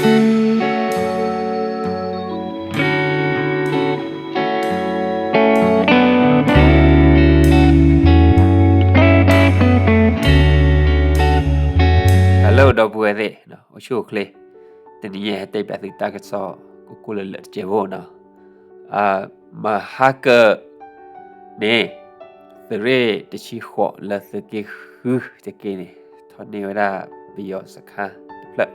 Hello ဒီပုၢ်ဝဲၢ်သ့ၣ်, အိၣ်ဆူၣ်အိၣ်ချ့, တနံၤအံၤဟဲတဲပၠးသုတၢ်ကစီၣ် ကိၢ်ကိၢ်လၢာ်လၢာ်တစဲးဖိနီၤ. မဟါကၢန့ၣ် သုးရ့ၣ်တဆံဃိးလၢသုးက့ဃုတက့န့ၣ် ထီၣ်န့ၢ်ဝဲဒၣ်ပယီၤစခါတဖျၢၣ်,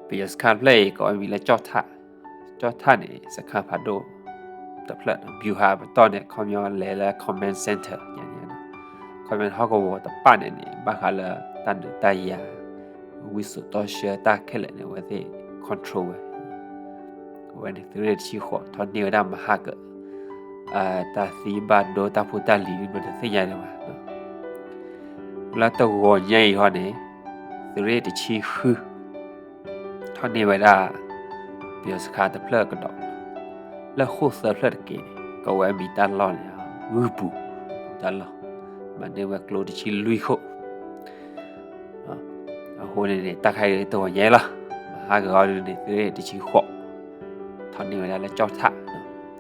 ပယီၤစခါတဖျၢၣ်အံၤ ကိးဝဲမံၤလၢကၠီၣ်ထၣ်, ကၠီၣ်ထၣ်န့ၣ် စခါဖးဒိၣ်တဖျၢၣ်, ဗျူဟာပတီၢ်န့ၣ် ခီပညီလဲၤလၢ command center ညါန့ၣ်, ခီပညီဟီၣ်ကဝီၤတဖၣ်န့ၣ်န့ၣ် ဘၣ်ဃးလၢတၢ်ဒုးတၢ်ယၤ ဝံစိာ်တီဆှၢတၢ်ခဲလၢာ်န့ၣ် အဝဲသ့ၣ် control ဝဲ, အဝဲန့ၣ် သုးရ့ၣ်တဆံဃိး ထီၣ်န့ၢ်ဝဲဒၣ်မဟါကၢ, တၢ်သံဘၣ်ဒိတၢ်ဖိတၢ်လံၤ ဘျီတသ့ၣ်ညါဒံးဘၣ်. လၢတဂီၤညါအံၤဟီန့ၣ် သုးရ့ၣ်တဆံဃု ထီၣ်န့ၢ်ဝဲဒၣ် ပယီၤစခါတဖျၢၣ်ကဒီး, လၢဃိၣ်သၢဖျၢၣ်တက့န့ၣ် ကိးဝဲမံၤတၢ်လီၢ်န့ၣ် ဂုၢ်ပူၤတၢ်လီၢ်, မၤန့ၢ်ဝဲကျိတဆံလွံၢ်ခိၣ် အဃိန့ၣ်န့ၣ် တၢ်ခါအံၤတဂီၤညါလီၤ. မဟါကၢအီၤဒုန့ၣ် သုးရ့ၣ်တဆံဃိး ထီၣ်န့ၢ်ဝဲဒၣ်လၢကၠီၣ်ထၣ်,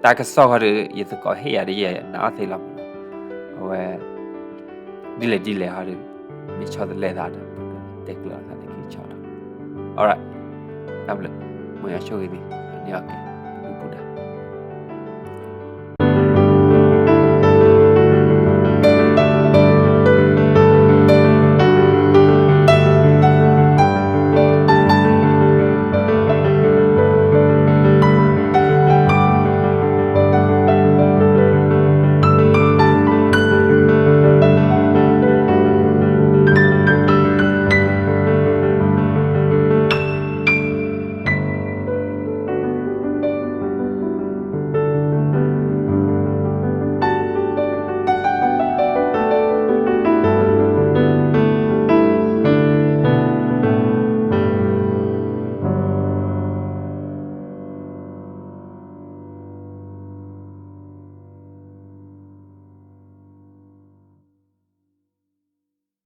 တၢ်ကစီၣ်ဃီဒီး ယသကိးဟ့ၣ်ယၤဒီး ယနာ်အီၤသ့လီၤမး, အဝဲ ဒ်လဲၣ်ဒ်လဲၣ်ဟီဒီး မ့ၢ်ဆီတလဲသးဒီး တဲကျၢၤအသးလၢခံဆီဒီး, alright, တၢ်ဘျုး, မ်ယွၤဆိၣ်ဂ့ၤသု, န့ၣ်အကဲ